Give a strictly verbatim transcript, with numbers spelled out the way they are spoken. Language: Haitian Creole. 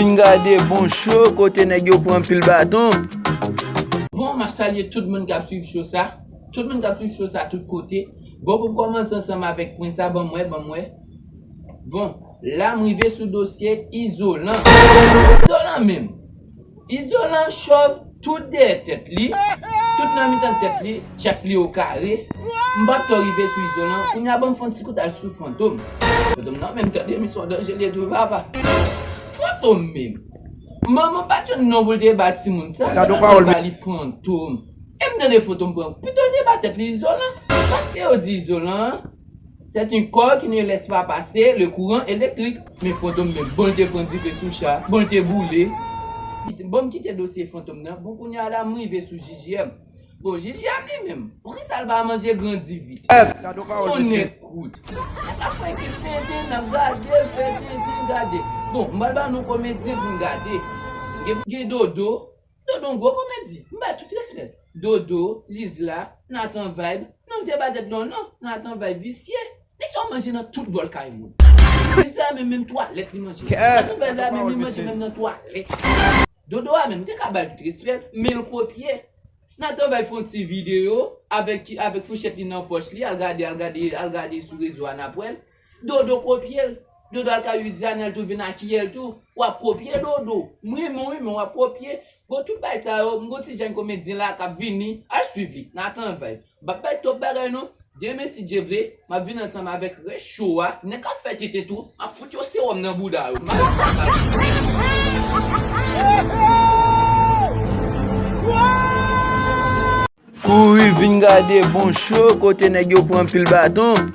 Vin gade bon show kote nèg yo pran pil baton. Bon, m ap salye tout moun k ap swiv show sa. Tout moun k ap swiv show sa tout kote. Bon, pou m kòmanse ansanm avèk pwen sa, ban m wè, ban m wè. Bon, la m rive sou dosye Izolan. Izolan menm. Izolan chòv tout dèyè tèt li. Tout nan mitan tèt li, chès li okare. M p ap twò rive sou Izolan. Kounye a ban m fè yon ti kout al sou Fantom. Fantom nan menm tande misyon danje li ye tou papa. Fantom menm. Manman pa t jwenn non pou l te ba timoun sa. Gade yon pawòl ba li Fantom. E m tande Fantom pran. Pito l te ba tèt li Izolan. Paske yo di Izolan, c'est un corps qui ne laisse pas passer le courant électrique. Men Fantom menm, bon l te pran dife sou cha, bon l te boule. Bon, m kite dosye Fantom nan. Bon, kounye a la, m rive sou J J M. Bon, J J M li menm, poukisa l pa manje grandi vit? Yon nèg kout. Nèg ap fè ekip tenten, n ap gade l, fè tenten, gade. Bon, m pral ba nou komedyen pou n gade. Gen, gen Dodo. Dodo yon gwo komedi. M bay tout respè. Dodo, Lizla, Nathan Vibe. Non, m te ba tèt non, non. Nathan Vibe visye. Li sa w manje nan tout bòl kay moun. Lizla menm, menm twalèt li manje. Nathan Vibe la menm, li manje menm nan twalèt. Dodo a menm, m te ka ba l tout respè, men l kopye. Nathan Vibe fè yon ti videyo avèk, avèk fouchèt li nan pòch li, al gade, al gade, al gade sou rezo a, n ap wè l. Dodo kopye l. Dodo al kay Widiane, l tou vin akiyè l tou. W ap kopye Dodo. M renmen w wi, men w ap kopye. Bon, tout bagay sa yo, m gon ti jèn komedyen la k ap vini. Al swiv li, Nathan Vibe. M p ap bay twòp bagay non. Demen, si Dye vle, m ap vin ansanm avèk rès show a. Nèg k ap fè tenten tou, m ap fout yo sewòm nan bouda yo. M ap Kouri vin gade bon show kote nèg yo pran pil baton.